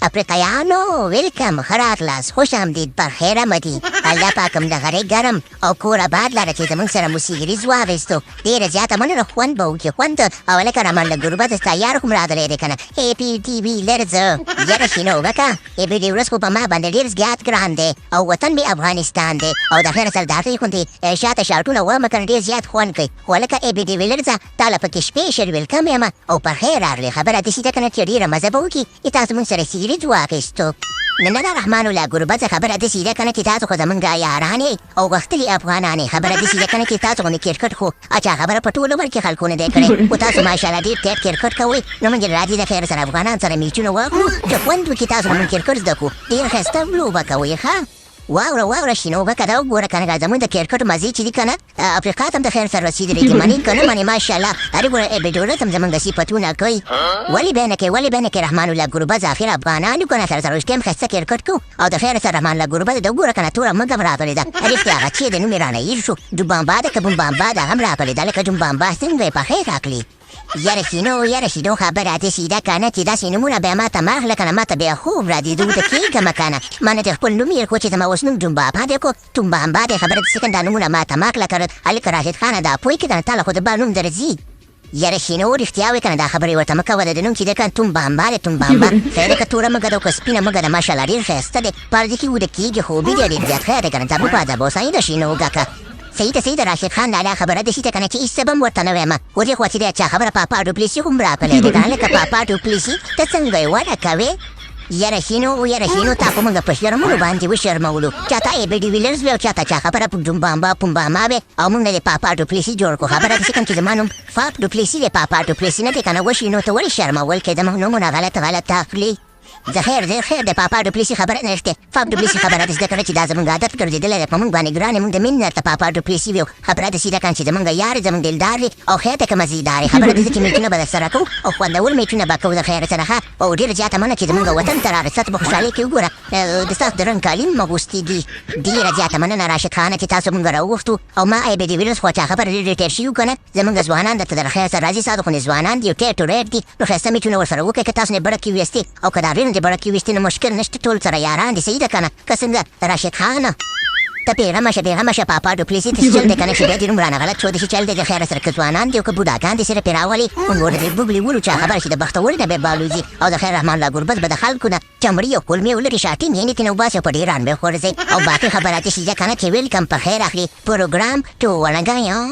افریقایانو ویلکم، ښه راغلاست، خوش آمدید، په خیر آمدی. الله پاک هم د غرې ګرم او کور آباد لره چې زمونږ سره مو سیریز واخیستو. ډېره زیاته مننه، خوند به وکړي خوند. او لکه رحمان له ګربزه ستا یار هم راغلی دی که نه؟ ای پي ټي وي لرزه یاره شینو وکه ای بي ډې ورځ خو په ما باندې ډېر زیات ګران دی او وطن مې افغانستان دی او د خیر سره د هغې غوندې شاته شارټونه ومه کنه ډېر زیات خوند کوي. خو هلکه ای بي ډې ویلرزه تاله پکې سپیشل ویلکم یمه او په خیر راغلې. خبره داسې ده کنه چې ډېره مزه به وکړي چې تاسو مونږ سره سیریز واخیستو. نه نه رحمان الله ګربزه خبره داسې ده کنه چې تاسو خو زمونږ یاران یئ او غښتلي افغانان یئ. خبره داسې ده کنه چې تاسو غوندې کرکټ خو اچا خبره په ټول عمر کې خلکو نه دی کړی، خو تاسو ماشاءالله ډېر ټیټ کرکټ کوئ. نو مونږ راځي د خیر سره افغانان سره میچونه واخلو چې خوند وکړي. تاسو خو مونږ کرکټ زده کړو، ډېر ښایسته لوبه کوئ. ښه واوره واوره شینو وکه دا وګوره کنه دا زمونږ د کرکټ مزې چې دي کنه افریقا ته هم د خیر سره رسېدلي دي. منې کنه منې ماشاءالله هرې ګوره ای بډورت هم زمونږ صفتونه کوي. ولې به نه کوي ولې به نه کوي رحمان الله ګربز اخر افغانان یو کنه سره سره ټیم ښایسته کرکټ کوو او د خیر سره رحمان الله ګربز د وګوره کنه توره مږه هم راغلې ده. رښتیا هغه چې د نوم یې رانه هېر شو دوبامبا ده که بومبامبا ده هم راغلې ده لکه دومبامبا څنګه یې په خیر راغلې. یاره شینو یاره شینو خبره داسې ده کنه چې داسې نومونه بیا ماته مه اخله کنه ماته بیا خوب راځي زه وده کېږم کنه ما نه د خپل نوم هېر کړو چې زما اوس نوم دومبابا دی کو تومبامبا دی. خبره داسې کنه دا نومونه ماته مه اخله کنه هلکه راشد خانه دا پوه کې کنه تاله خو د بل نوم درځي. یاره شینو رښتیا وایې کنه دا خبرې ورته مه کوه د نوم چې دی کنه تومبامبا دی تومبامبا خیر دی که توره مږه ده او که سپینه مږه ده ماشاءالله ډېر ښایسته دی په دې کې وده کېږي خوبي دی ډېر زیات خیر دی کنه ځه په ادب اوسه د شینو ګکه. صحیح ده صحیح ده راشد خان لالا خبره دسی ده کنه چې هیڅ څه به هم ورته نه وایم خو دې خوا چې دی چا خبره پاپا ډوپلیسي هم راغلی دی کنه لکه پاپا ډوپلیسي ته څنګه یې وده کوې. یاره شینو یاره شینو تا خو موږ په شرمونو باندې وشرمولو چاته ای بي ډي ویلرز وی او چاته چا خبره په ډومبامبا پومباما وی او موږ نه دې پاپا ډوپلیسي جوړ کړو. خبره داسې کوم چې زما نوم فاپ ډوپلیسي دی پاپا ډوپلیسي نه دی کنه. وشینو ته ولې شرمول کې زموږ نومونه غلط غلط اخلي. زه خیر دی خیر دی پاپا ډوپلیسي خبره نه رښتیا فاپ ډوپلیسي خبره ده زده کړه چې دا زمونږ عادت ګرځېدلی دی په مونږ باندې ګران یې مونږ د مینې درته پاپا ډوپلیسي ویو خبره داسې ده کنه چې زمونږ یار زمونږ دلدار دی او خیر ته که مزیدار یې خبره ده چې میچونه به درسره کوو او خوندور میچونه به کوو د خیر سره ښه او ډېره زیاته مننه چې زمونږ وطن ته راغلې ستاسو په خوشحالۍ کې وګوره د ستاسو د رنګ کالي هم اغوستي دي. ډېره زیاته مننه راشد خانه چې تاسو مونږ راوغوښتو او ما ای بي ډي ویلرز خو چا خبره ډېر ریټایر شوي کنه زمونږ ځوانان درته در خیر سره راځي ستاسو خو ځوانان دي او ټیټ ریټ دي نو ښایسته میچونه ورسره وکړئ که تاسو نه بړک کې ویستي او که دا ریل دې بړک کې ویستي نو مشکل نشته ټول سره یاران دي صحیح ده کنه که څنګه راشد خانه ته بېغمه شه بېغمه شه پاپا ډوپلیسي ته چل دی کنه چې بیا دې نوم رانه غلط شو داسې چل دی د خیره سره که ځوانان دي او که بوډاګان دي سره پرې راولي موږ ورته دې بوګلي ولو چا خبر شي د بختوري نه به بالوځي او د خیر رحمان الله ګربز به د خلکو نه چمړي او کولمې ولري شاټي مینې ترې نه وباسي او په ډېر آن به غورځي او باقي خبره داسې ده کنه چې ویلکم په خیر اخلي پروګرام ټو ولګایم.